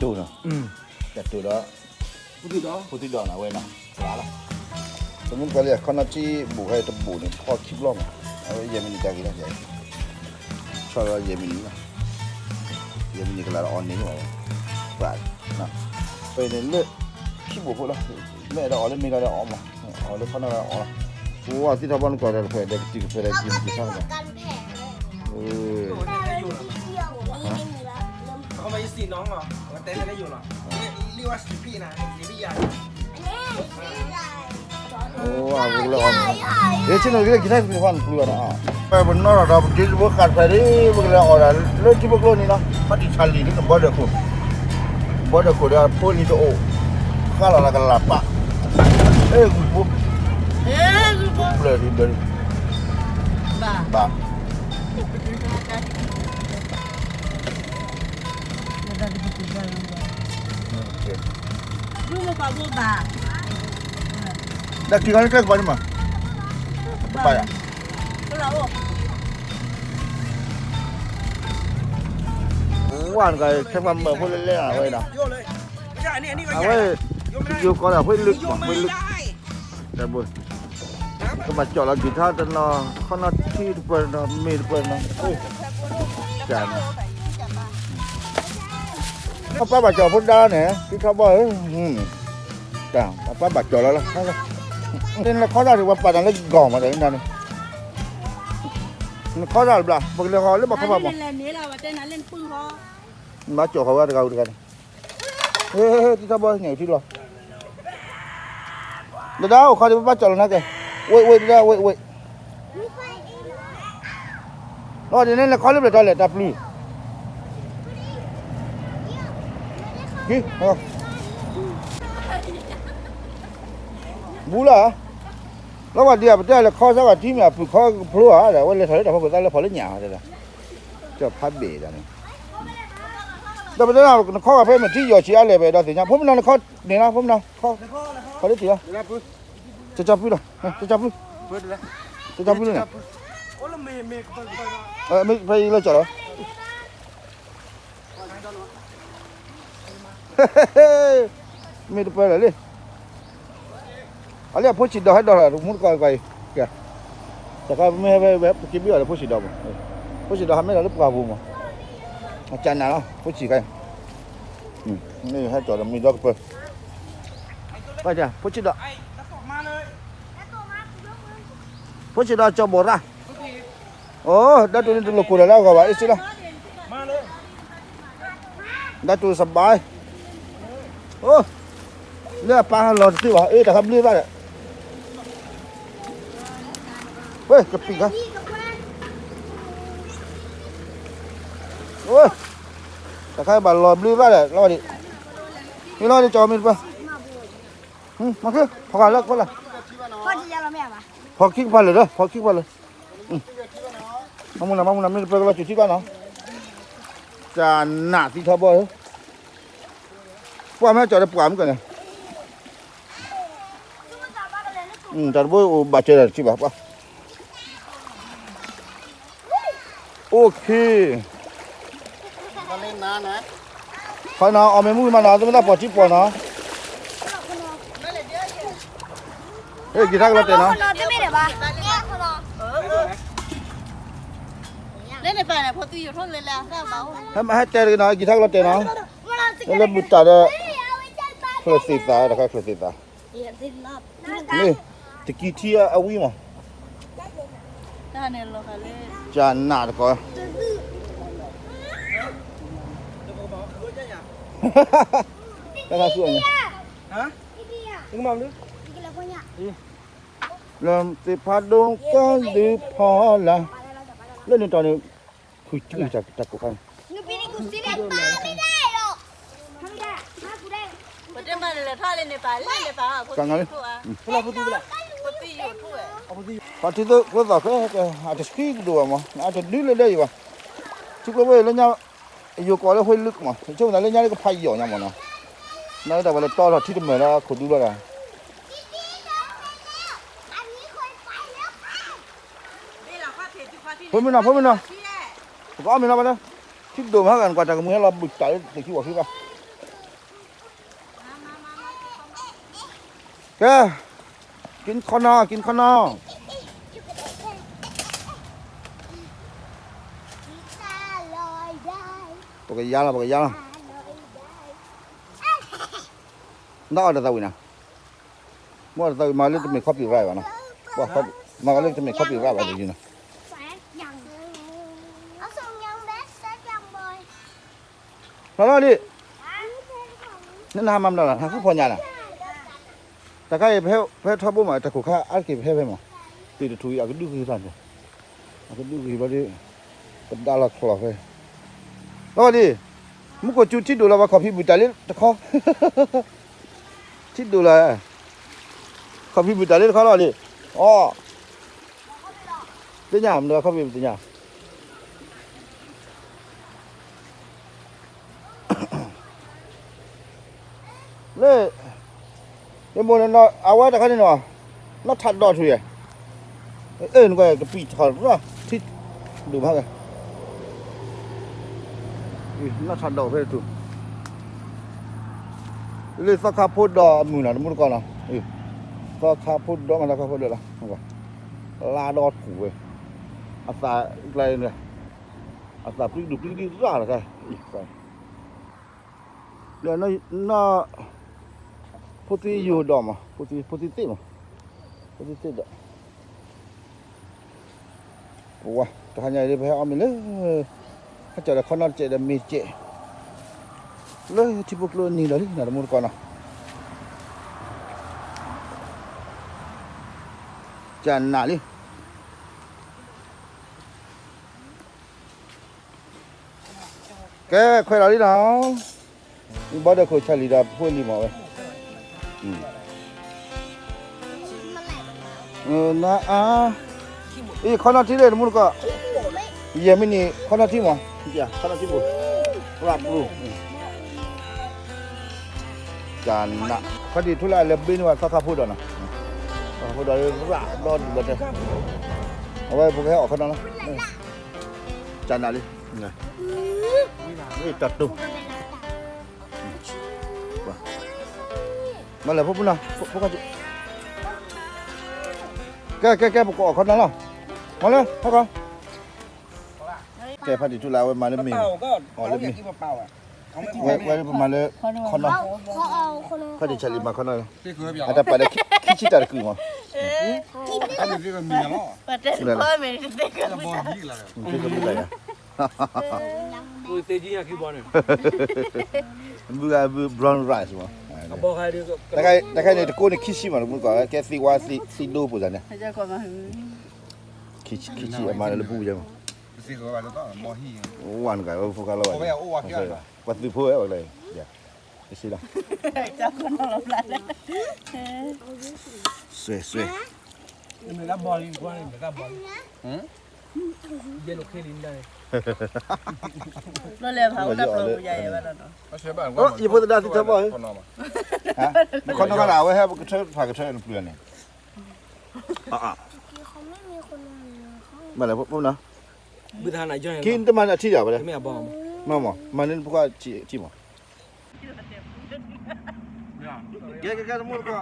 တိၢ်နီၤ, တၢ်တိၢ်ဒီး ဖိသံဒီးနၤဝဲနီၤ, ဝါလီၤ, တမ့ၢ်တပှၤလၢအခီၣ်နီၢ်ထံဘူၣ်ဟဲတဘူၣ်န့ၣ် ဖီခံဘျီမး, အဝဲယဲၢ်မံးနံးတၢ်ဂ့ၤလီၤ, ဆီၣ်လီၤယဲၢ်မံးနံးလီၤ, ယဲၢ်မံးနံးကလၤဒီးအီၤန့ၣ်မး, ပှၤ, ပှၤန့ၣ်လၢ ခံဘိၣ်ဖိလီၤ, မ့ၢ်အဲၣ်ဒိးအီၤလၢမ့ၢ်ကဒီးအီၤမး, အီၤလၢခီၣ်နီၢ်အီၤလီၤ, ဝါသံထီၣ်ဘီနကွၢ်ဒီးတဖျၢၣ်ဒီးကတုၤတဖျၢၣ်ဒီးကတုၤမး, အ ဝဲလၢအီၤ, ဟ့ၣ်ဆ့ၣ်နီၤက့ၤလၢက့ၤထါက့ၤဖီနပျံၤဘၣ်နီၤ, ပပနီၣ်ဒီးပက့ၤတဘိဃာ်တဖျၢၣ်ဒ် ပကလဲၤအီၣ်ဒၣ်လၢထံဖိကျိနံၤနီၤ, ဖးတံၢ်ဆါလံၤလၢနဘီဒၢးခိၣ်, ဘီဒၢးခိၣ်ဒီးဖိလံၤတအိၣ်, ဃၣ်လီၤလၢကလၤပၢ်, အဲဂုၢ်ဖိ, ဘျၢၣ်လံဘျၢၣ်လံ, ဘၣ် ဒီးက့ၤဂီၤလၢကျဲကပၤန့ၣ်မး, ပပၢ်ယၤ, ဝါနကခဲပှၤမၢဖိလၢလဲၣ်အဝဲဒၣ်, အဝဲ, ယိၤကီးဒၣ်ဖဲလၢ, ဖဲလၢ, တၢ်ဘိ, ကဘၣ်ကၠီၣ်လီၤက့ၤထါတနီၤ, ခီၣ်နီၢ်ထံတပၢၢ်တနီၤ, မ့ၢ်တပၢၢ်တနီၤ, တၢ် ပၢ်ဘၣ်ကၠီၣ်ဖိဒါန့ၣ် သံထီဘီဧၢ, တၢ်ပၢ်ဘၣ်ကၠီၣ်လီၤလီၤ, နခီဒၣ်ဒ်ပှၤပာ်တၢ်လၢဂီၢ်မးတၢ်န့ၣ်, နခီဒၣ်တဘျီ ပကလဲၤဃီၤလၢဘၣ်ခီဘၣ်မး, နဘၣ်ကၠီၣ်ဃီၤဝဲတဂၤဧိၤတဂၤန့ၣ်, သံထီဘီညၣ်ထံလီၤ, ဒဒါအိၣ်ခီဒ်ပၢ်ဘၣ်ကၠီၣ်လီၤနာ်က့, ဝ့ၢ်ဝ့ၢ်ဒဒါဝ့ၢ်ဝ့ၢ်, လီၤဒ်န့ၣ်လဲၤခီလၢပျၢၤတီလဲၣ်တၢ်ပျုၤ က့ၤ, ဘူးလီၤ, လီၤဝဲဒ်အပတဲလဲၤခီစၢ်ဝဲထံမ့ၢ်အပုၢ်ခီကဖျိဧါ, ဝဲလဲၤထီၣ်လၢတၢ်ဖီခိၣ်သၣ်လၢဖီလၢညၣ်, ကၠီၣ်ဖးဘ့ၣ်ဒၣ်န့ၣ်, ဒီးပတဲနခီဂၤဖဲမ့ၢ်ထံယီၤဆံးအါလဲၣ် ပဒီသ့ၣ်ညါ, ဖိမနုၤနခီန့ၣ်လီၤ, ဖိမနုၤ, ခီဒ်တံၢ်လီၤ, ကၠီကၠီပုၢ်လီၤ, ကၠီကၠီပုၢ်, ကၠီကၠီပုၢ်န့ၣ်, ဖဲအံၤလၢကၠီလီၤ မ့ၢ်တပၢၢ်လၢာ်လံ, အလံအဖိဆံးဒီးဟဲဒီးလီၤ မူတကီၢ်ကီၢ်အံၤ, တၢ်ခါမ့ၢ်ဟဲဝဲပက့ၤဘံၣ်အီၤလၢဖိဆံးဒီးမး, ဖိဆံးဒီးဟးမ့ၢ်လီၤလၢပှၢ်ပူၤမး, အကၢနးလီၤ ဖိဆံးခါအံၤ, မ့ၢ်ဟဲကၠီဒီးမ့ၢ်ဒီကပၢၢ်, ဖိဆံးဒီး, ဖိဆံးဒီးကၠီဘိးရၣ် အိ ဒၣ်တူၢ်န့ၣ်တလိၣ်ကိၢ်ဒီးလၢအဂီၢ်ဘၣ် အ့ၣ်စ့လီၤ, ဒၣ်တူၢ်စဘါ, အိ လၢအပၢ်လီၤတသ့ဘၣ် အ့ၣ် တၢ်ခါဘျ့ဘၣ်ဒီး, ဝဲကပံာ်ခါ, အိ တၢ်ခါဘၣ်လီၤဘျ့ဘၣ်ဒီး လီၤဒံး, မ့ၢ်လီၤဒံးကၠီမ့ၢ်တပၢၢ်, မၤဃ့ ဖီၣ်ဃာ်လၢကဖီလာ်, ဖီၣ်ခံကဖၣ်လၢာ်ဒီး ဖီၣ်ခံကဖၣ်လၢာ် မၤမူနၤ မၤမူနၤ မ့ၢ်တပၢၢ်ကလီၤစူၤထံဘၣ်နီၤ, တၢ်နးသံထီဘီဧၢ, ပှၢ်မ့ၢ်ကၠီၤဒီးပှၢ်မ့ၢ်ကန့ၣ်, တၢ်တဘိအိၣ်ဘၣ်စၢၤဒီးထံဘၣ်ပှၢ်, အိၣ်ခ့ ခီနီၤ အီၣ်မ့ၢ်မုၢ်မးနီၤ သမ့ၢ်တၢ်ပီၢ်ထံပီၢ်နီၤ, ဟဲက့ၤထါကလီၤတဲာ်နီၤ, လၢန့ၣ်ပၢ်န့ၣ် ဖိသံယိာ်ထိၣ်လၢလၢအသၣ်ဘၣ်အိၣ်, ဟဲတဲတဂ့ၤနီၤ က့ၤထါကလီၤတဲာ်နီၤ, လၢလၢဘူၣ်တၢ်ဒီး, ချၢၣ်သ့ၣ်သး တခါချၢၣ်သ့ၣ်သး, မ့ၢ်တကံထံအဝံၤမး, ကနးတကီး, တၢ်သူအီၤန့ၣ်, လၢသ့ၣ်ဖးဒိၣ်ကီၢ်ဒုးဖီလာ်, လၢန့ၣ်တီၤန့ၣ်, ဃုတၢ်ကိၢ်ခါန့ၣ်, ပတဲမၤလဲၤထီၣ်လၢန့ၣ်ပၢ်လၢန့ၣ်ပၢ်, ကငါလၢ, ဖိသံယိာ်ထိၣ်ဝဲ, ပှၤထံသိဖိသီၣ်ဃဲ, အတဆံကဒိၣ်ဘၣ်မး အတဒုလၢဒဲအံၤဘၣ်, ထံကျိဖိလၢညါ, ယိၤကီးလၢဃ့လုၢ်မး ဆိကမိၣ်သးလၢညါလၢကဖးယံာ်အီၤညါမးနီၤ, နတၢ်ဝဲလၢတီထီၣ်ထံတမၢၢ်လၢခိၣ်ဒူလီၤဒီး ဖိမုၣ်နီၤ ဖိမုၣ်နီၤ, ပကအီၣ်မ့ၤလီၤဘၣ်လၢ, ထံဒိၣ်မးဂၤနကွၢ်တၢ်ကမူၤဟဲလီၤဘုၣ်တၢ်လၢတခံဝီၤခံဘၣ်, ကဲ, က့ၤခီနီၤ က့ၤခီနီၤ, ပကယါလီၤ ပကယါလီၤ, နအီၣ်တသးဝံၤနီၤ, မ့ၢ်အီၣ်တသးဝံၤ မၤလၢတမ့ၢ် copyright ဘၣ်နီၤ, မၤလၢတမ့ၢ် copyright ဘၣ်တယုၢ်နီၤ, လီၤလီၤလံ, နနဟးမၤမနုၤလီၤ နဟးဃုဖီညါလီၤ, တခါအံၤ ဖဲထီဘိမး တခိၣ်ခါအါတက့ၢ် ပဟဲဖဲမး, တ့ၢ်တထူၣ်အံၤ အကဒုးဂ့ၤသးန့ၣ်, အကဒုးဂ့ၤဘျီဒီး ပဒါလီၤချီၣ်ဖဲ, လီၤလံ, မူခိၣ်စူၤထံဒိၣ်လီၤ ပှၤခီၣ်ဖံးဘုၣ်တၢ်လ့တခီ, ထံဒိၣ်လီၤ, ခီၣ်ဖံးဘုၣ်တၢ်လ့တခီလီၤလံ, အီ, သ့ၣ်ညါ မနုၤခီၣ်ဖံးဘုၣ်သ့ၣ်ညါ လၢ, ယမိၢ်န့ၣ်နီၤ အဝဲတခါန့ၣ်နီၤ, နီၢ်ထးဒီးထူယဲၢ်, အၢ နကွၢ်ကပံာ်ထီၣ်ထီၣ် ထံဒိၣ်မးကဲ, နီၢ်ထးဒီးဖဲထူ, လၢသီခါဖိဒီးအမုၢ်နီၤ တမူတကိးနီၤ, သီခါဖိဒီးမး သီခါဖိဒီးလီၤ, လါဒီးထူဝဲ, အသးကျါန့ၣ်, အသးပျံၤဒူၣ်ပျံၤဒံးရၣ်လီၤ, ဒီးနီၢ်, ဖိသံယိာ်ဒီးမး, ဖိသံသ့ၣ်မး, ဖိသံသ့ၣ်ဒီး, ပဝါ တဟါညါအံၤ ပဟဲအီၣ်မ့ၤလၢ, ဟဲကၠီၣ်ဒီးခီနီတစဲးဒီးမ့ၤစဲး, လၢထံဖိကျိနံၤလီၤလံ နီၤ တမူတကိးနီၤ, ကနၣ်လံ ကဲ ခွဲးလီၤလံနီၤ, ဘီဒီးခိၣ်ဆၣ်လံၤဒီးဖိလံၤမးဝဲ, နအါ, အံၤ ခီနီၣ်ထံလၢတမူတကိး, ယဲၢ်မံးနံး ခီနီၣ်ထံမး, ခီနီၣ်ထံပူၤ, ရၣ်ပူၤ, ကနၣ်, ခီဒံးထူလၢအလဲၤဘ့န့ၢ်ဝဲသီခါဖိဒီးနီၤ, သီခါဖိဒီးရၣ်ဒီဒူၣ်ဘၣ်တဲ, အဝဲပကဟဲအီၣ်ခီနီၣ်လီၤ, ကနၣ်လံ, တၢ်တိၢ် မၤလၢဖိပူၤနီၤ, ဖိခါ, ကဲ ကဲ ကဲ ပကအီၣ်ခီနီၤလီၤ, မၤလၢ ဟဲခီ, ကဲ ဖါတံၢ်ထူလၢအဝဲမၤလၢမ့ၤ, အီၣ်လၢမ့ၤ, ဝဲ ဝဲပမၤလၢ ခီနီၤ, ဖါတံၢ်ဆၣ်လံၤမၤခီနီၤ, အတၢ်ပာ်ဒီး ခံဆံတၢ်တကုာ်မး, သ့ၣ်ကဘုလၢယၤ ဘုဂၤဘု brown rice မး, တခါန့ၣ် တကိးန့ၣ်ခံဆံမး တမူတကိး ကဲသ့ဝါသ့ဒိပူၤသးန့ၣ်, ခံဆံ အမၤလၢပူၤယဲမး, ဝါနကၤ ဝဲဖိခါလီၤဘၣ်, ပှၤသုးဖိဝဲ ပှၤလၢ, တဆံလီၤ, စွဲ စွဲ လၢလဲၤဖးအိၣ်တၢ်ပျီပူၤယၤယဲဘၣ်ဒီးနီၤ, ယဖိသဒါသံထီဘီၣ်, နခီနီၣ်ခါဒၣ် အဝဲဟဲပကထၢဖးကထၢနပျုၤန့ၣ်, မ့ၢ်လၢဖိနီၤ, ခံတမၤန့ၣ်အထံၣ်ယၤဘၣ်လဲၣ်, မ့ၢ်မ့ၢ် မၤန့ၣ်ပကွၢ်ထံၣ်မး, ကဲ ကဲ ကဲ တမူတကိး,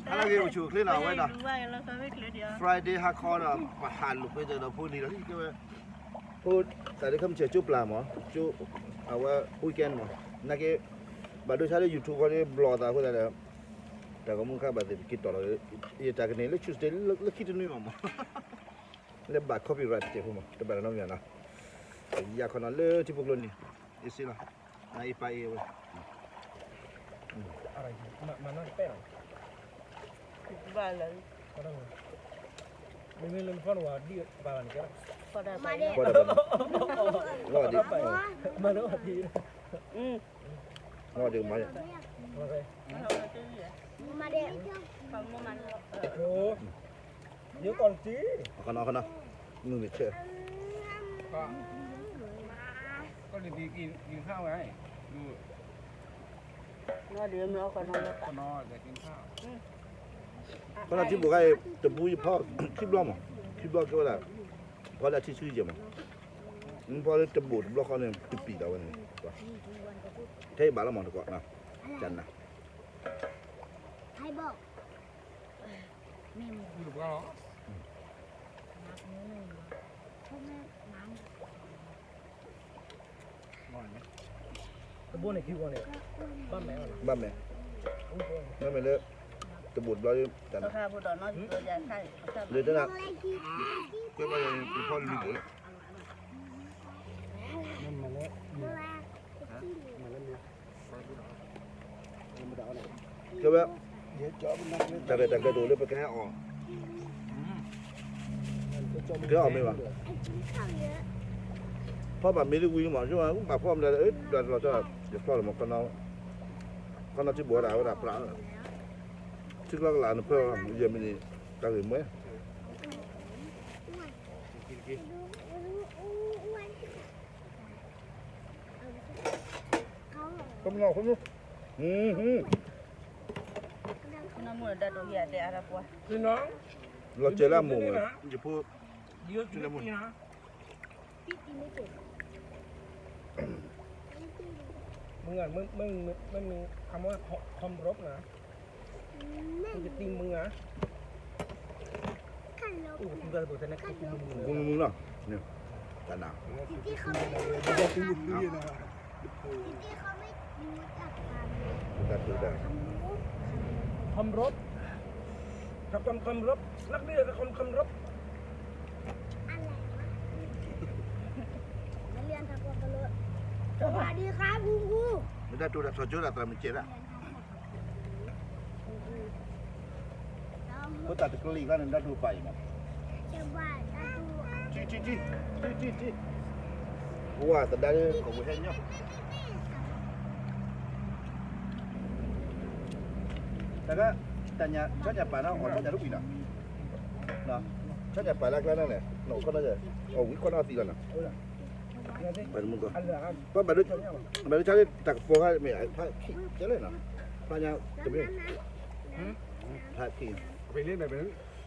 ဟါလၢဂ့ၤ အိၣ်ဆူၣ်အိၣ်ချ့နီၤ အဝဲဒၣ်, Friday ဟါခီဒီး ပဟးလိာ်ဖဲဒီးဖိလံၤဒီး ကဲဝဲ, ဖိသၣ်ဒ်ခီမ့ၢ်ဆဲးကၠိပျၢ်မး, ကၠိ, အဝဲ weekend မး, နာ်က့, ဘၣ်ဒိဆါလၢ YouTube ဃီဒီး ဘျီၣ်သးအဃိသတးဒီး, တၢ်ဂီၤမူခါဘၣ်သ့ၣ် ပက့ၤတီၢ်လီၤ, ယတၢ်ကန့ၢ်လၢ Tuesday လၢခံတနွံမးမး, လၢဘၣ် copyright တစဲးဖိမး တဘၣ်နီတမံၤနီၤ, ယၤခီနီၤလၢထံဖိကျိန့ၣ်, အ့ၣ်စ့လီၤ, နအ့ၣ်ပၢ်အ့ၣ်ဝဲ, ဘၣ်လၢ, မ့မ့ၢ်လၢနဖီၣ်နဝၤဒ်ပၢ်ဘၣ်န့ၣ်ကဲ, မၤဒ်, မၤဒ်, ယကီၢ်တံ, ခီနီၤခီနီၤ, မုၢ်မ့ၢ်ဆဲး, ခီနီၤထံဘိၣ်ခါအံၤ တပူၤယဖီၣ် ခံဘျီမး, ခံဘျီကဲဝဲဒၣ်, ဖီၣ်လၢထံဆူယဲၢ်မး, မ့ၢ်ဖီၣ်လၢတဘိၣ်တဘျီဃီန့ၣ် တပံာ်လီၤဝဲန့ၣ်, ထဲအံၤဘၣ်လီၤမးတကိး, ကနၣ်, ဟဲဘီၣ် မ့ၢ်ပှၤလီၤ. ဘၣ်မဲာ်, ဘၣ်မဲာ်လၢ တဘိးတဘျီ, လၢတနၤ, ကွဲးဘၣ်ယၤ ပဖီလူၤဘိးလၢ ကဲဝဲ, တၢ်ရဲၣ်တၢ်ကျဲၤတအိၣ်လၢ ပကဟဲအီၣ်, ပကဟဲအီၣ်မ့ၢ်ဘၣ်, ဖီၣ်ဘၣ်မ့ၢ်တဝံၤမး, ဘၣ်ဖီၣ်မတၤ, ဒွးတလီၤဆီ, ယဖျီၣ်လီၤမး, ခီနီၤထံဘိးဝဲဒၣ်ဝဲဒၣ်ပြး, ထံကျီကလာ်နဖၢလီၤ, ယဲၢ်မံးနံး, တၢ်ဂ့ၢ်မွဲ ကမနီၤ, လီၤစဲၤလၢအမိၢ်ဝဲ, ယဖိ, မုၢ်ဂၤ, မ့ၢ်ခီမီ ခီမရူပ်နၤ, မုၢ်ဂၤ, မုၢ်ဂၤ, မုၢ်ဂၤ, တၢ်နၤ ခီမရူပ်, ခီမရူပ်, နၢ်ကဒ်ခီမရူပ်, မ့ၢ်တၢ်တိၢ်တၢ် ထီၣ်ကၠိတၢ် သရၣ်မုၣ်ကဲဒၣ်, ဖိသၣ်တကလုာ်အံၤန့ၣ် တၢ်တိၢ်ပာ်အံၤမး, ထံ, ထံ, ထံ, ထံ, ထံ, ထံ, ပဝဲသဒါလၢကဝဲၤဟဲညီ, တၢ်က, တၢ်ညၣ်, ဆီညၣ်ပာ်နီၤ, အီၣ်ဆီညၣ်တဝံၤနီၤ, ဆီညၣ်ပာ်လၢအကျါန့ၣ်, နအိၣ်ခီနီၤ, အီၣ်ဝံၤခီနီၤသံလီၤနီၤ, ပှၤတမုၢ်ကီၢ်, ပှၤဘၣ်ဒိ, ဘၣ်ဒိဆါလၢတၢ်ကပီၤခါမ့ၢ် ဖးခံ, ကဲလဲၣ်နီၤ, ဖးညါတမ့ၢ်,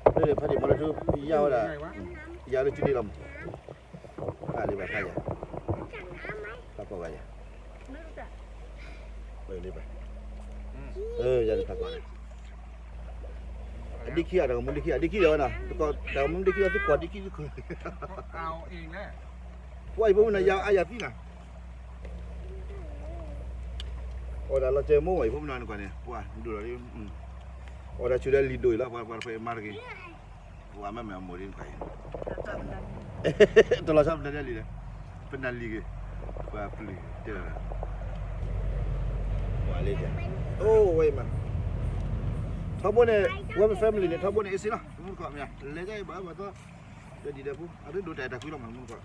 ဖးခံ, ဖးဒံးမၤလၢထူ, ယါဝဲဒၣ်, ယါလၢကၠူဒ့လီၤမး, ဖးလံဘၣ်ဖးယၤ, ဖးကီၢ်ဂၤယၤ, လံဘၣ်, ယၤလံဖးကီၢ်ဂၤ, အဒံခံဂၤ တၢ်ဂီၤမူဒံခံဂၤ ဒံခံဂၤဝဲနီၤ, တၢ်ဂီၤမူဒံခံဂၤသံကွၢ်ဒံခံဂၤ, ပှၤအံၤဖိမုၣ်နီၤ ယါအါယၤသံနီၤ, အီၣ်ဒၣ်လီၤစဲးမိၢ်ဝဲ အံၤဖိမုၣ်နီၤနကွၢ်န့ၣ် ပှၤဒိၣ်လီၤ, အီၣ်ဒၣ်ဆူဒၣ်လံၤဒိၣ်အံၤလီၤ ပှၤပှၤတဖၣ်အံၤမၤတဂ့ၤ, ပှၤမ့ၢ်မ့ၢ်အမိၢ်ဒ်နကွၢ်အံၤ, တလီၤဆီပနၢ်ဒ်လံၤ, ပနၢ်လံၤဂ့ၤ, ပှၤပျုၤတဲ, ပှၤလၢ, အိၣ်ဝဲအံၤမး, ထီဘိန့ၣ်, ဝဲမ့ၢ် family န့ၣ် ထီဘိန့ၣ် အ့ၣ်စ့လီၤ မုၢ်ကီၢ်မ့ၢ်, လဲၤဒ်အံၤဘၣ်ဘၣ်သီ, ဒီးဒံးဒီးဖိ အဒိဒိးတၢ်အဲၣ်တၢ်ကွံလီၤမး မုၢ်ကီၢ်,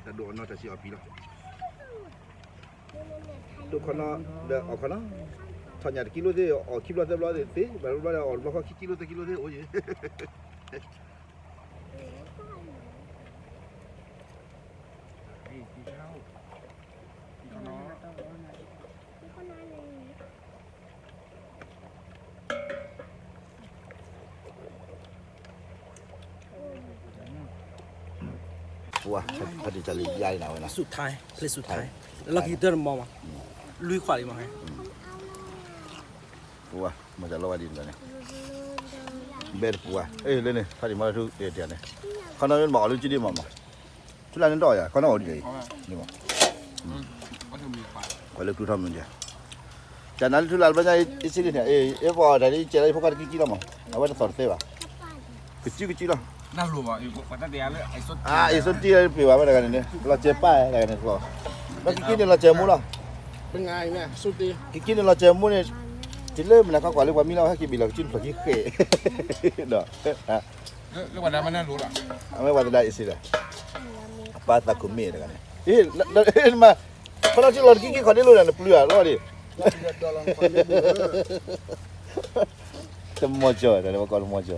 တၢ်ဒိၣ်အနီၢ်တၢ်ဆံးအီၣ်ပံၤလီၤ ဒိၣ်ခီနီၤ, ဒီးအီၣ်ခီနီၤ, ထီၣ်ညၣ်တကံလိသ့ၣ် အီၣ်ခံဘျီသၢဘျီသ့ၣ်သ့, ဘၣ်တဘျီဒီးအီၣ်တဘျီဃီခံကံလိသၢကံလိသ့ၣ်အိၣ်ယံၤ, ပှၤ, ဖးတံၢ်တၢ်လံၤယါအံၤနၤဝဲနီၤ, สุดท้าย place สุดท้าย လီၢ်ခံကတၢၢ်တမီၤမး, လွံၢ်ခွးလံမး, ပှၤ, မၤတၢ်လီၤဝဲဒ်န့ၣ်, ဘဲတပူၤဧါ, လၢန့ၣ် ဖးတံၢ်မၤလၢထူတၢ်န့ၣ်, ခီနီၤမ့ၢ်ဘၣ်အီၣ်လၢကၠံဒံးမးမး, ထူလၢန့ၣ်ဒီးယၤ ခီနီၤအိၣ်ဒ်လဲၣ်, ကွၢ်လၢကျူထီၣ်မုၢ်ဒံး, တၢ်နၤလၢထူလၢ်တဘျီညါ အ့ၣ်စ့လံန့ၣ်, အ့ၣ်ပှၤအီၣ်တၢ်လၢကဲလၢယဖိခွါတကံကံလီၤမး, အဝဲတသီၣ်တသ့ဘၣ်, ကစုကစုလီၤ, အ့ၣ်စိတံၢ်လၢပှ့ၤဘၣ်ဝဲတဂၤန့ၣ်န့ၣ် လီၤစဲးပၢ်တဂၤန့ၣ်, ဒီးကံကံန့ၣ်လီၤစဲးမူလီၤ, ကံကံန့ၣ်လီၤစဲးမူန့ၣ်, တုၤလၢမနၤခီကွၢ်လၢပှၤမံလီၤ ဟဲက့ၤဘ့ၣ်လီၤကစုန့ၣ်ဖျိးခံဃဲ, ဒီး အဝဲပှၤသဒါအ့ၣ်စ့ဒီး, အပၢ်သးခုမ့ၢ်တဂၤန့ၣ်, မး, ခီလီၤထံလီၤတကံကံခီၣ်ဒ့လိာ်ဒီးနပျုၤဧါ လီၤဒံး, တမီၤကၠီၤ တၢ်လၢပှၤကီၢ်တမီၤကၠီၤ,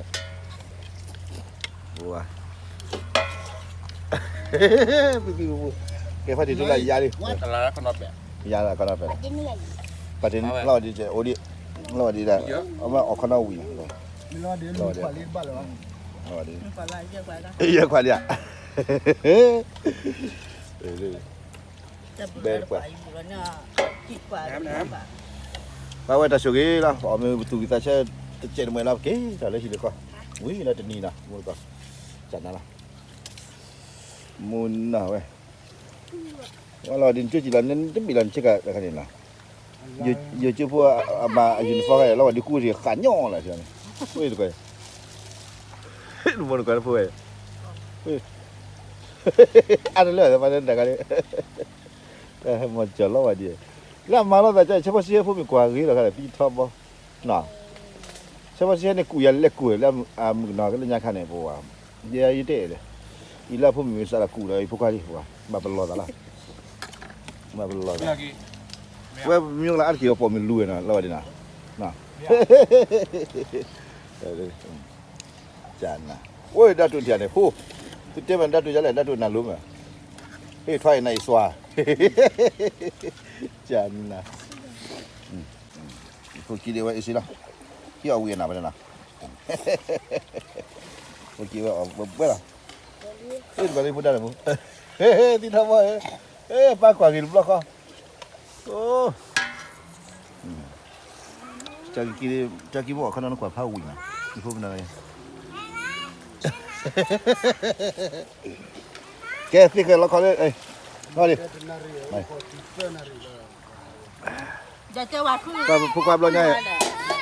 ပူၤ, ကဲဖးတံၢ်ထူလၢ်ယါလံ, ယါလၢခီနီၤပဲာ်, ပှၤတ့ၢ်လီၤဒ်အိၣ်ဒံး, လီၤဒ်ဒၣ်, အမ့ၢ်အီၣ်ခီနီၤဝံၤ, လီၤဒ်, ယဲၢ်ခွါလံဧါ, ဘဲတပှၤ, ပှၤဝဲတၢ်ဆိၣ်ဂ့ၤလီၤ ပအီၣ်မ့ၢ်ပသူၣ်ကံၢ်သးဆၢ, တစဲးတမှဲၤလီၤ ပက့ၤတၢ်လၢဟံၣ်လၢဃီ ဝံၤလီၤတနံၤလီၤ မူတကိး, ကနၤလီၤ, မူနီၤဝဲ, ဝဲလီၤဒ်နကၠိကံလီၤ နတဘ့ၣ်လီၤနဆ့ကၤတခါန့ၣ်လီၤ, ယကၠိဖိအမၤအ uniform လီၤဝဲဒ်ကူၣ်ထံးဃးညီလီၤန့ၣ်, ဝဲတကိး, မူတကိးဖိဝဲ, အါတလၢပှၤတဂၤန့ၣ် မၤစၢၤလီၤဝဲဒ်, လၢအမၤလိာ်သးကဆဲဖီဆံဟဲဖိမုၣ်ကွၢ်ဂ့ၤလီၤခါဒီး သံထီဘီ, ဆဲဖီဆံဟဲန့ၣ် ကူၣ်ယၤလဲၤကူၣ်လၢအမုၣ်ကနီၤကလၢညါခါန့ၣ် ပဝဲ, ယဲယတဲဒီး, အံၤလၢအဖိမုၣ်မ့ၢ်စးလီၤကူၣ်ဒီး အံၤဖိခွါလံ ပှၤ, ဘၣ်ပလီၢ်သးလီၤ, ဘၣ်ပလီၢ်သး, ဝဲမ့ၢ်လၢအါတက့ၢ်အီၤပိာ်မုၣ်လူၤဝဲနီၤ လီၤဝဲဒ်နီၤ, ကနၤ, အိၣ်ဒၣ်တူၢ်ထံၣ်န့ၣ် ဖိ, သုတဲဘၣ်ဒၣ်တူၢ်ယၤလဲၣ် ဒၣ်တူၢ်နၤလိၤမး, ဟ့ၣ်ထွါအံၤနၤအံၤစွါ, ကနၤ, ဖိခံဒ့ဝဲအ့ၣ်စ့လီၤ, ဟံၣ်အီၣ်ဝံၤအနၢ်ဖဲန့ၣ်လီၤ, ဖိခံဝဲအီၣ်ဘှဲလီၤ, ဟ့ၣ်တဘၣ်လၢဖိဒၣ်န့ၣ်မူ, ဟ့ၣ်သံထီဘီ, ဟ့ၣ်ပၢ်ကွၢ်ဂ့ၤတဘျီဃီ, အိ, ကကံဘိအီၣ်ခီနီၤနကွၢ်ဖးဝံၤနီၤ, ယဖိပနၢ်, ကဲသ့ၣ်ဃဲလီခီလၢ, လီၤလံ, ဖိခွါဘျီညါ,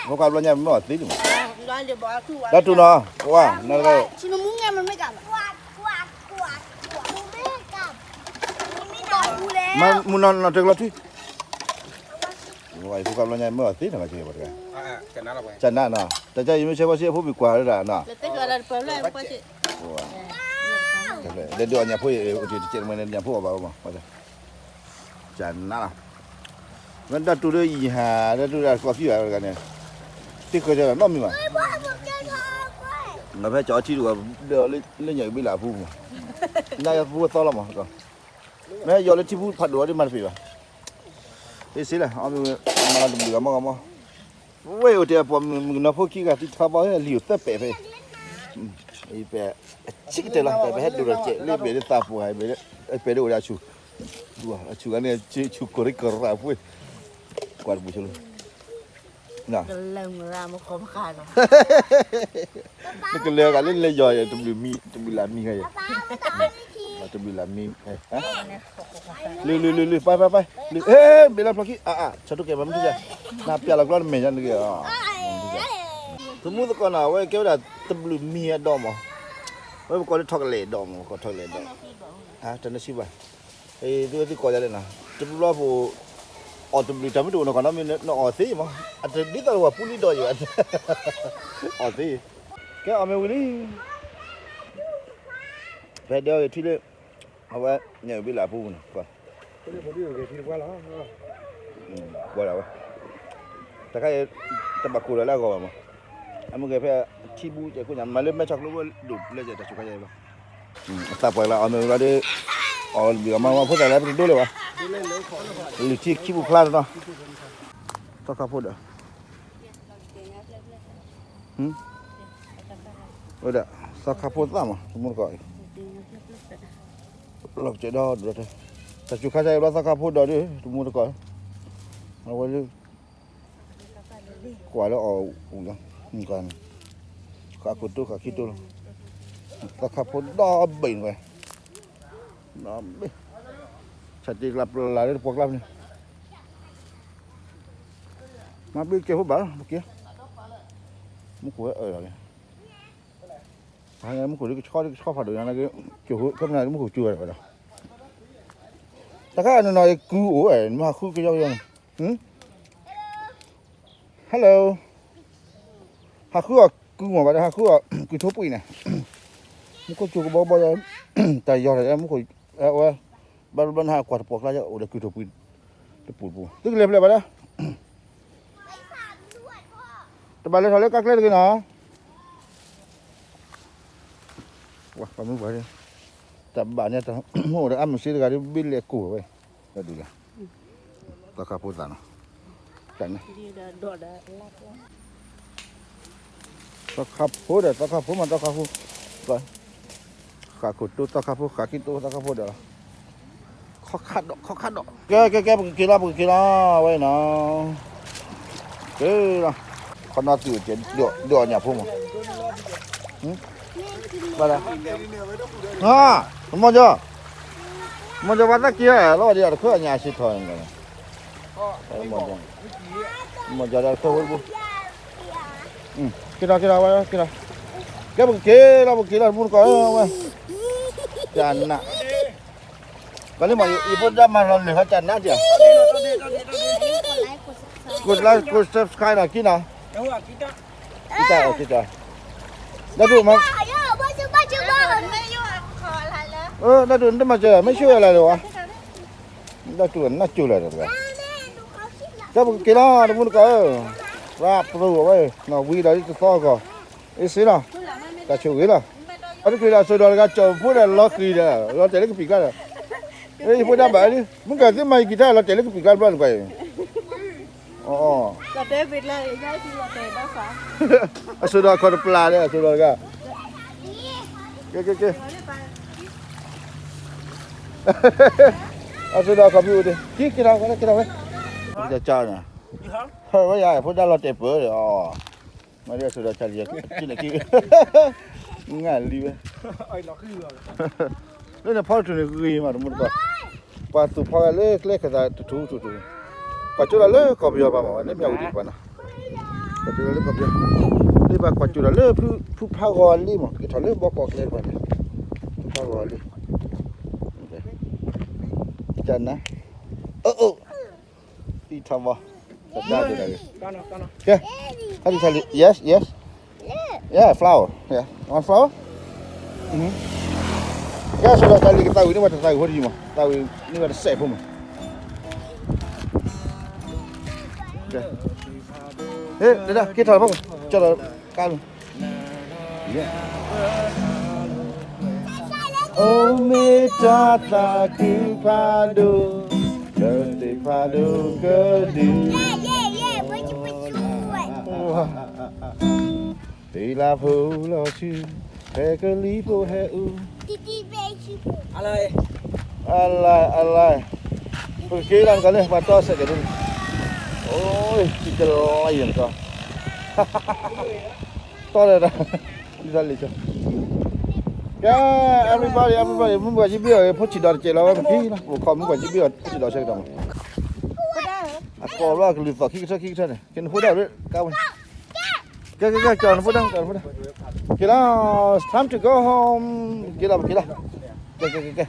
ဖိခွါဘျီညါမ့ၢ်အီၣ်သ့လံမး, ဒၣ်တူၢ်နီၤ, ဝါ, နတဂၤ, မူနီၤနီၤတၢ်ကလီၤထွံ ဝဲဖိခွါဘျီညါမ့ၢ်အီၣ်သ့နီၤ ကနၤနီၤ, တၢ်ကါယမ့ၢ်ဆဲဖီဆံအဖိမုၣ်ကွၢ်လၢဒၣ်နီၤ, ဒီးအညၣ်ဖိအံၤ တကဲးတမှဲန့ၣ် ညၣ်ဖိအီၣ်ဘၣ်အီၤမး, ကနၤနီၤ, မ့ၢ်ဒၣ်တူၢ်ဒီးယံၤဟး ဒၣ်တူၢ်ဒီးကီၢ်ခံဘၣ်တဂၤန့ၣ်, သ့ၣ်ဃၢၤကနီၤနီတမံၤဘၣ်, နဖဲကၠီအထံတဂၤ လၢညၣ်အုၣ်ဘ့လးအပူၤမး, ညၣ်အုၣ်ပူၤအသီလီၤမး, မ့ၢ်ယီၤလၢထံပူၤဖးဒိၣ်အီၤဒ်မၤတပ့ၤဘၣ်, အ့ၣ်စ့လၢ အီၣ်မ့ၢ်ဝဲမၤလီၤတဘျုးဂၤမီၢ်ဂၤမီၢ်, ဝဲအိၣ်တဲအပှၤမုၣ်ကနီၤဖိခံဂၤသံထီဘီ လံာ်အိၣ်သၢပဲာ်ဖဲ, အံၤပဲာ်, အဆံးကတၢၢ်လီၤ ပဲာ်ဟဲဒိၣ်ဒီးကဲးလၢဘ့ၣ်လၢသးပူၤဧါ, ပဲာ်ဒၣ်အိၣ်ဒီးအဆူၣ်, အဆူၣ်ဂၤန့ၣ် ဆူၣ်ကိၢ်ရ့ၣ်ကရၢၢ်ပှ့ၤ, ကွၢ်တပူၤဆိလၢ နကလဲၤဂၤလၢလဲၤယီၤ တဘျုးမံ တဘျုးလၢမံဂၤယဲၢ်, တဘျုးလၢမံ, လုၢ်လုၢ်လုၢ်လုၢ် ပၢ်ပၢ်ပၢ်, လုၢ်, ဟဲ ဘ့ၣ်လၢဖျီခံ အါအါ ဆၢထူၣ်ကဲမၤမ့ၢ်ထံၣ်ယၤ, နပျးလီၤကျီနမဲာ်ညါတဂ့ၤ, သမူသကိးနီၤ အဝဲကဲဝဲဒၣ်တဘျုးမံအဒီမး, ဝဲပကိးလၢထီၣ်ကလဲာ်ဒီမး ပကိးထီၣ်ကလဲာ်ဒီ, တနၢၤဆံဘၣ်, သုဝဲသ့ၣ်ကိးယၤလဲၣ်နီၤ တဘျီဖိ, အီၣ်တဘျုးတၢ်မ့ၢ်တအိၣ်နီၤ ကီးနီၤမ့ၢ်နအီၣ်သ့မး, အတဒ်သိးပှၤပူၤလံဒီးယၤ, အီၣ်သ့, ကဲအီၣ်မ့ၢ်ဝံၤလံ ဖဲဒၢဂ့ၤထံလၢ, အဝဲညၣ်အုၣ်ဘ့လးအပူၤန့ၣ်, ပှၤဒၣ်ဝဲ, တခါအံၤ, တဘၣ်ကိၢ်ဒီးလၢအဂီၢ်ဘၣ်မး, အမ့ၢ်ဂ့ၤဖဲထံဘူကဲခိၣ်ညါ မၤလၢမဲဆီကျိဝဲဒိၣ်လၢကဲတၢ်ဆူးခါယဲၢ်ဘၣ်, အသးပှၢ်လၢအီၣ်မ့ၢ်ဝံၤလီၤဒီး, အီၣ်ဘ့ၣ်အီၣ်မၤဝဲဖိသၣ်လၢပတဒိလၢၤဘၣ်, လုၢ်ထံခံပူၤဖျါတနီၤ, သီခါဖိဒီး ဝဲဒၣ်, သီခါဖိသၣ်မး တမူတကိး, လီၤကစဲးဒီဒူၣ်ဒီး, တၢ်စူၤခါဆါအံၤဘျီသီခါဖိဒီးဒုး တမူတကိး, အဝဲလၢ, ကွၢ်လၢအီၣ်အူၣ်လီၤ, ဃးခိၣ်တိဃးခံတိလီၤ, သီခါဖိဒီဘ့ၣ်န့ၣ်ဝဲ, ဘ့ၣ်, ဆၣ်တ့ကျးပျၢ်လၢတပှီၢ်ကျါဖဲန့ၣ် မၤဘ့ၣ်ကဲဖိဘၣ်လီၤ ပက့ၤ, မူခိၣ်ဝဲအၢၣ်လီၤလံ, မူခိၣ်ဒ်ကဆှီဒ်ကဆှီဖးဒိၣ်ညါန့ၣ်က့, ကၠိၣ်ဖိခဲမနၤမူခိၣ်ကၠိဝဲဒၣ်, တၢ်ခါအနီၢ်နီၢ်အံၤကုၢ်အိၣ်ဝဲ နမ့ၢ်ဟးဃုကယီကယီန့ၣ်, hello, ဟးဃုအီၣ်ကုၢ်မးဘၣ်ဒီး ဟးဃုအီၣ်ကုၢ်ထိပှံၢ်န့ၣ်, မူခိၣ်ကၠိကဘီဘီ, တၢ်ယီၤတၢ်ယီၤ မူခိၣ်အဝဲ, ဘၣ်ဘျီနဟးကွၢ်တပှီၢ်ကျါ အိၣ်ဒီးကုၢ်ထိပှံၢ်တပူၤတပူၤ သုကလဲၤဖျဲၣ်ဘၣ်ဒီး, တဘၣ်လဲၤထီၣ်လၢကါကျဲတဂ့ၤနီၤ, ပှၤမုၢ်ပှၤ, တၢ်ဘၣ်န့ၣ် တၢ်အိၣ်ဒီးအမုၢ်စ့တဂၤဒီး ဘ့ၣ်လဲၤကိၢ်ဝဲ, ဒ်လဲၣ်, သီခါဖိသၣ်နီၤ, တၢ်န့ၣ် သီခါဖိဒီး သီခါဖိမး သီခါဖိ, ဃးခိၣ်တိသီခါဖိ ဃးခံတိသီခါဖိဒီးလီၤ, ခီခါဒီး ခီခါဒီး ကဲ ကဲ ကဲ ပကက့ၤလီၤ ပကက့ၤလီၤ ဝဲအံၤနီၤ, က့ၤလီၤ, ခီနီၤသုးအိၣ်ကဲ ဒုးအီၣ်ညၣ်ဖိမး, ဘၣ်ဒၣ်, ဟါ, တမီၤကီၤ, တမီၤကီၤ ပှၤသးက့ၤလီၤဒံး တခွဲအညါစံးထီၣ်န့ၣ်, တမီၤကီၤဒီးတခွဲဝဲတပူၤ, က့ၤထီၣ်က့ၤထီၣ်ဝဲက့ၤထီၣ်, ကဲပကက့ၤလီၤ ပက့ၤလီၤ တမူတကိးဝဲ, ကနၣ် ကလံမး ယဖိဒၣ်မၤလီၤလၢာ်ခါကနၣ်ဒံး, ကိးlike ကိး subscribe နီၤ ကံနီၤ, ကံတၢ်အကံတၢ်, ဒၣ်ဒိၣ်မး, ဒၣ်ဒိၣ်နတမၤစၢၤ မ့ၢ်ဆှၢဝဲလၢလၢဝဲ, ဒၣ်ဒိၣ်နၢ်ကၠိလၢတဂၤ, ကဲပကက့ၤလီၤ တမူတကိးဧၢ, ရၣ်ပရူဝဲ, နီၢ်ဝံဒီးတသီအဂီၢ်, အ့ၣ်စ့လီၤ, တၢ်ဆိၣ်ဂ့ၤလီၤ, အတချုးဒီးစိၤဒီးတဂၤကၠီၤဖိဒီးလီၤဃံၤဒီး လီၤတဲာ်လၢကပံာ်ကျါဒီး, ယဖိဒၣ်ဘၣ်လံ မုၢ်ကၢ်သ့ၣ်မၤယကံၤထါလီၤတဲာ်လၢကပံာ်ကျါတဘျီတကွၢ်အံၤ, အၢ အစိၤဒီးခီၣ်တပျၢ်ဒီး အစိၤဒီးတဂၤ, ကဲကဲကဲ, အစိၤဒီးခီၣ်ဖံးအိၣ်ဒံး က့ၤက့ၤထီၣ်ဝဲ က့ၤထီၣ်ဝဲ, ကၠီန့ၣ်, ဟဲဝဲယၤ ဖိဒၣ်လီၤတဲာ်ပၢၢ်ဒီး, မ့ၢ်ဒ်အစိၤဒီးကၢ်လံ က့ၤန့ၣ်က့ၤ, ငါလံဝဲ လၢန့ၣ်ဖီတထူၣ်န့ၣ်ဂ့ၤမး တမူတကိး, ပှၤသူၣ်ဖီဂၤလၢကျဲခၢၣ်သးတထူၣ်ထူၣ်ထူၣ်, ကွၢ်ကၠိလီၤလၢကီၢ်ပယီၤပှၤမး ဝဲန့ၣ်မ့ၢ်ဝံၤဒံးပှၤနီၤ, ကွၢ်ကၠိလီၤလၢကီၢ်ပယီၤ, လၢဘၣ်ကွၢ်ကၠိလီၤလၢဖုဖးဂီၤလံမး က့ၤထီၣ်လၢဘီကီၢ်ကျဲတပှၤန့ၣ်, ဖုဖးဂီၤလံ, ကနၣ်, အိၣ်အိၣ်, သံထီဘီ, ကဲ, ဟဲဒ်ဆါလံ yes yes, yeah flower, yeah want flower, ကဲ အစိၤဒီးကၢ်လံ ကသးဝံၤန့ၢ်ဝဲတသးဝံၤဖိတယံၤမး သးဝံၤန့ၢ်ဝဲတစဲးဖိမး, ဟ့ၣ် ဒၣ်က့ၤထီၣ်ဖိ, ကၠီဒီးကါလံ, အိၣ်မ့ၢ်တၢ်သးခုဖးဒိၣ်, ကသ့ၣ်ဖးဒိၣ်ကဒု, သ့ၣ်လၢဖိလီၤဆူ, ဖဲကလံၤဖိဟဲအူ, အလၢ်အလၢ်, ပကက့ၤလီၤနကီးန့ၣ် ပှၤတီစဲးကဲၤဒိၣ်, အိၣ် ကလီယဲၢ်နကီး, တီဒီး, ဒ်သိးလံာ်ဆီ, ကဲ everybody everybody မုၢ်ပှၤကဘ့ၣ်အီၤ ဖိဆံးဒီးတကဲးလီၤဝဲပက့ၤလီၤ ပခီမုၢ်ပှၤကဘ့ၣ်အီၤ ဖိဆံးဒီးဆၢကတီၢ်မး, အကိးဘျီအကလုၢ်သီၣ်ခံကထၢခံကထၢန့ၣ် က့ၤနဖိဒၣ်ဝဲ ကါဝဲန့ၣ်, ကဲကဲကဲ ကၠီနဖိဒၣ် ကၠီနဖိဒၣ်, က့ၤလီၤ it's time to go home, က့ၤလီၤ ပက့ၤလီၤ, ကဲကဲကဲကဲ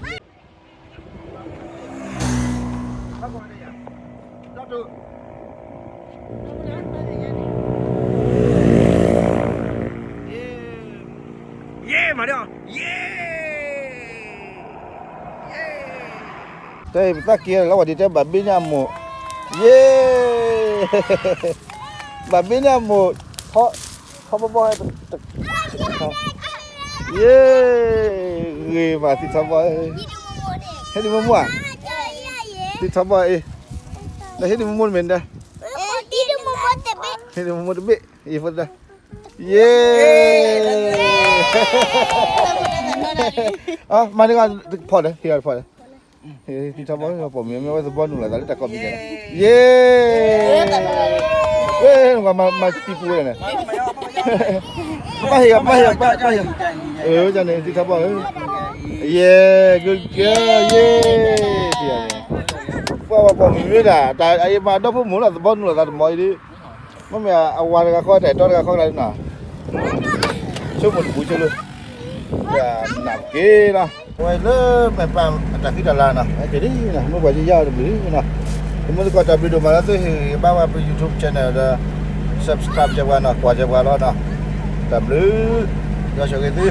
ယ့ၢ်မးဒီး ယ့ၢ်, တၢ်အံၤပသးက့ၤလီၤဝဲဒ်တဲဘၣ်ဘ့ၣ်ညၣ်မိၢ်, ယ့ၢ်, ဘၣ်ဘ့ၣ်ညၣ်မိၢ်, ထီဘီဘီ, ယ့ၢ်, ဂ့ၤမးသံထီဘီ, ဟဲဒ်မိၢ်မိၢ်ဧါ, သံထီဘီအံၤ, ဟဲဒ်မိၢ်မိၢ်တမ့ၢ်ဒၣ်, ဟဲဒ်မိၢ်မိၢ်တဘ့ၣ်, ယ့ၢ်, မၤန့ၢ်ကဖီၣ်ဒီး ဟ့ၣ်အီၤတဖီၣ်ဒီး, သံထီဘီ ပိာ်မုၣ်မ့ၢ်ဝဲသဘီနုာ်လီၤသးလၢတၢ်ကိးမံၤဒဲး, ယ့ၢ်, မၤပံပူဝဲဒၣ်န့ၣ်, ပၢ်ဟ့ၣ်အီၤ ပၢ်ဟ့ၣ်အီၤ ပၢ်ဟ့ၣ်အီၤ, န့ၣ် သံထီဘီဧၢ, ယ့ၢ်, good girl, ယ့ၢ်, ပှၤပိာ်မုၣ်မ့ၢ်ဒၣ် တၢ်အံၤမၤဒီဖိမိၢ်လီၤ သဘီနုာ်လီၤသးတမီၤအံၤဒ် မ့မ့ၢ်အဝၤတဂၤဃီ တၢ်အဲၣ်တီတဂၤဃီကျါနီၤ, ဆိကမိၣ်တပူၤဆိလၢ, နၢ်က့ၤလီၤ, ဝဲလၢမဲာ်ပာ်အတၢ်ဃံတၢ်လၤနီၤ, က့ၤဒ်နီၤ မ့ၢ်ပှၤယံၤယါအီၤတဘျုးနီၤ, တမူတကိးတၢ်ဘျုးဒိၣ်မးလၢသုဟ့ၣ်ဂံၢ်ဘါဝဲပ YouTube channel ဒီး subscribe ကဲပှၤနီၤ ကွၢ်ကဲပှၤလီၤနီၤ, တၢ်ဘျုး, ယွၤဆိၣ်ဂ့ၤသု